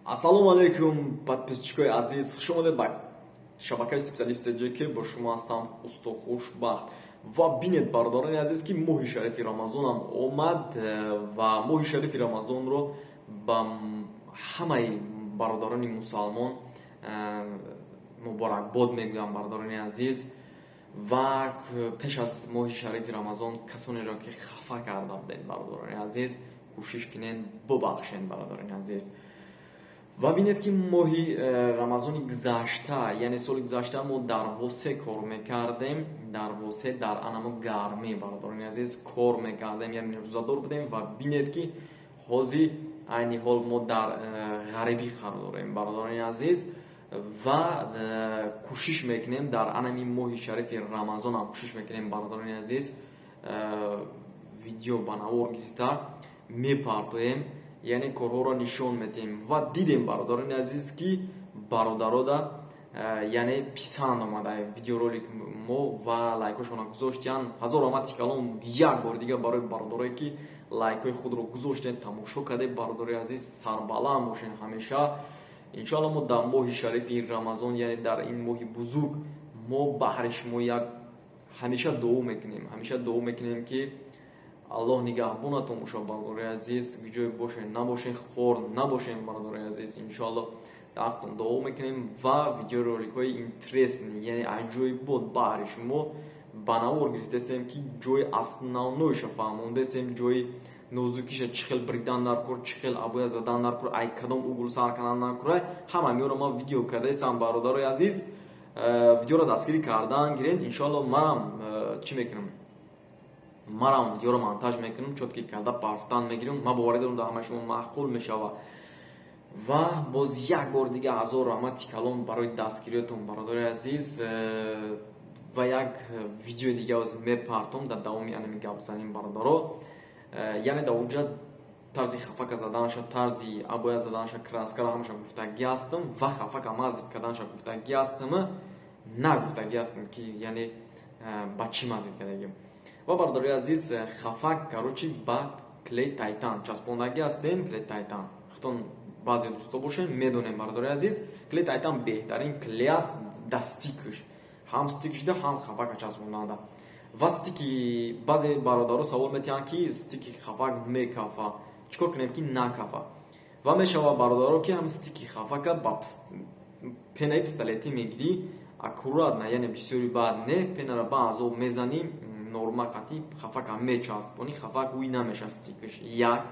Ассалому алайкум, подписчикои азиз, хуш омадед ба шабакаи Специалист ТҶ. Бо шумо ҳастам усто Хушбахт. Ва бинед, бародарони азиз, ки моҳи шарифи Рамазонам омад ва моҳи шарифи Рамазонро ба ҳамаи бародарони мусалмон муборакбод мегӯям, бародарони азиз. Ва пеш аз моҳи шарифи Рамазон касонеро, ки хафа карда будед, бародарони азиз, кӯшиш кунед бубахшед, бародарони азиз. Ва бинед, ки моҳи Рамазони гузашта, яъне соли гузашта, мо дар Восе кор мекардем, дар Восе, дар анамо гармӣ, бародарони азиз, кор мекардем, яъне рӯзадор будем. Ва бинед, ки ҳозир айни ҳол мо дар ғарибӣ қарор дорем, бародарони азиз, ва кӯшиш мекунем дар анами моҳи шарифи Рамазонам кӯшиш мекунем, бародарони азиз, видео ба навор гирифта мепартоем, яъне корҳоро нишон медиҳем. Ва дидем, бародарони азиз, ки бародарода яъне писанд омада видеоролик мо ва лайкҳошонро гузоштиянд. Ҳазор раҳмати калом як бори дигар барои бародарое, ки лайкҳои худро гузоштед, тамошо кардед. Бародарои азиз, сарбаланд бошед ҳамеша. Иншоалло, мо дар моҳи шарифи Рамазон, яъне дар ин моҳи бузург, мо баҳри шумо як ҳамеша дуо мекунем, ҳамеша дуо мекунем, ки Аллоҳ нигаҳбонатон бошад, бародарои азиз. Ҷое бошед, набошед, хор набошем, бародарои азиз. Иншоалло, дар ҳақтон дуо мекунем ва видеороликҳои интересный, яъне аҷоибот баҳри шумо ба навор гирифтасем, ки ҷои основнойша фаҳмондасем, ҷои нозукиша, чӣ хел бридан дар кор, чӣ хел обоя задан дар кор, ай кадом угол сар кардан дар кор, ҳама меёро ман видео кардаистам. Бародарои азиз, видеоро дастгирӣ кардан гиред. Иншоалло, манам чӣ мекунам, манам видеоро монтаж мекунам, чётко карда партофтан мегирам. Ман боварӣ дорам, дар ҳамаи шумо маъқул мешавад. Ва боз як бори дига ҳазор раҳмати калом барои дастгириётон, бародарои азиз. Ва як видеои дига оз мепартом дар давоми анами гапзаним, бародаро, яъне дар онҷа тарзи хафака заданаша, тарзи обоя заданаша, краскара ҳамаша гуфтагӣ ҳастам ва хафака мазить карданаша гуфтагӣ ҳастам, нагуфтагӣ ҳастам, ки яъне ба чӣ мазить кардагӣ. Ва, бародарои азиз, хафак, короче, ба клей Тайтан часпондагӣ ҳастем. Клей Тайтан худтон баъзе дӯсто бошем, медонем, бародарои азиз, клей Тайтан беҳтарин клей аст да стикш, ҳам стик шуда, ҳам хафака часпонданда. Ва стики, баъзе бародаро савол метиҳанд, ки стики хафак мекафа, чӣ кор кунем, ки накафа? Ва мешавад, бародаро, ки ҳам стики хафака ба пенаи пистолетӣ мегирӣ, аккуратно, яъне бисёри баъд не, пенара ба азоб мезанӣ, норма қатӣ хафака мечаспонӣ, хафак ӯй намеша стикш. Як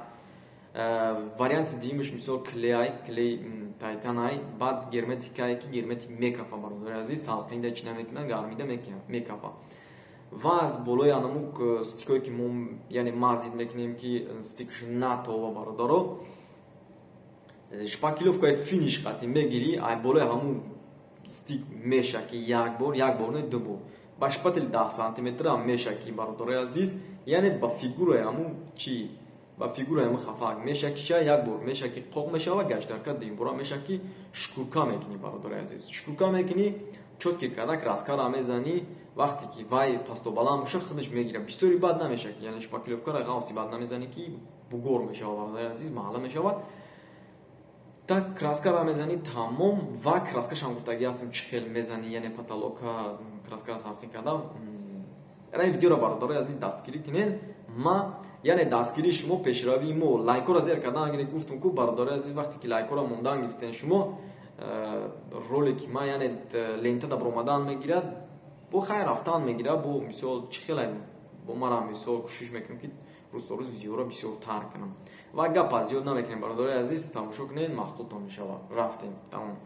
варианти дуюмаш, мисол, клей, клей Тайтанай, баъд герметикае, ки герметик мекафа, бародари азиз, салқинида чӣ намекунад, гармида мекафа. Ва аз болои анамук стикое, ки мо яъне мазить мекунем, ки стикш натова, бародаро, шпаклёвкаи Финиш қатӣ мегирӣ, ай болои ҳамун стик меша, ки як бор, як бор не, ду бор ба шпатель 10 сантиметрам меша, ки, бародарои азиз, яъне ба фигураи ҳамун чӣ, ба фигураи ҳамун хафак меша, ки ша як бор меша, ки қоқ мешава гаштарка, дуюмбора меша, ки шкурка мекунӣ, бародарои азиз, шкурка мекунӣ, чётко карда краскара мезанӣ. Вақте ки вай пасту баланд боша, худаш мегирад, бисёри бад намеша, ки яъне шпаклёвкара ғавси бад намезанӣ, ки бугор мешава, бародари азиз, маҳалла мешавад. Так краскара мезанӣ, тамом. Ва краскашам гуфтагӣ ҳастам, чӣ хел мезанӣ, яъне потолока краскара салқин карда. Ра видеоро, бародарои азиз, дастгирӣ кунед. Ма яъне дастгирии шумо пешравии мо. Лайкҳоро зер кардан агире, гуфтум ку, бародарои азиз, вақте ки лайкҳоро мондан гирифтен шумо, ролики ма яъне лентада баромадан мегирад, бо хайр рафтан мегирад. Бо мисол чӣ хеле бо манам мисол кӯшиш мекунам, ки рӯз то рӯз видеоро бисёртар кунам. Ва гапа зиёд намекунем, бародарои азиз, тамошо кунед, маъқултон мешавад. Рафтем, тамом.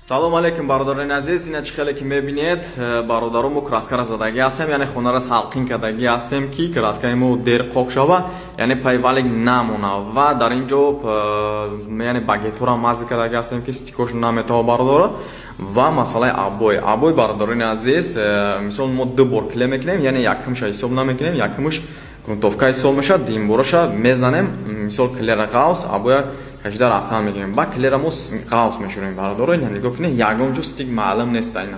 Салом алейкум, бародарони азиз. Ина чӣ хеле ки мебинед, бародаро, мо краскара задагӣ ҳастем, яъне хонара салқин кардагӣ ҳастем, ки краскаи мо дер қоқ шава, яъне пайвалик намона. Ва дар ин ҷо яъне багетҳоро мазза кардагӣ ҳастем, ки стикош наметава, бародаро. Ва масъалаи обои, обои, бародарони азиз, мисол, мо ду бор клей мекунем, яъне якумша ҳисоб намекунем, якумш грунтовка ҳисоб мешавад, дуюмбораша мезанем. Мисол, клера ғавс, обоя кашида рафтан мегирем. Ба клера мо ғавс мешурем, бародаро. Ина нигоҳ кунед, ягон ҷо стик маълум нест, ина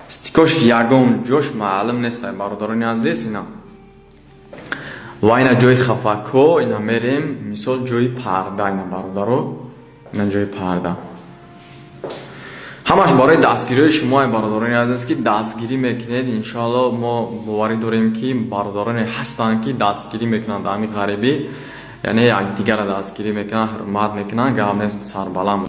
стикош ягон ҷош маълум нест, бародарони азиз. Ина ва ина ҷои хафако, ина мерем, мисол, ҷои парда, ина, бародаро, ина ҷои парда. Ҳамаш барои дастгириҳои шумо, бародарони азиз, ки дастгирӣ мекунед. Иншоалло, мо боварӣ дорем, ки бародароне ҳастанд, ки дастгирӣ мекунанд дар ҳамин ғарибӣ, яъне якдигарро дастгирӣ мекунанд, ҳурмат мекунанд. Гап нест, сарбаланд.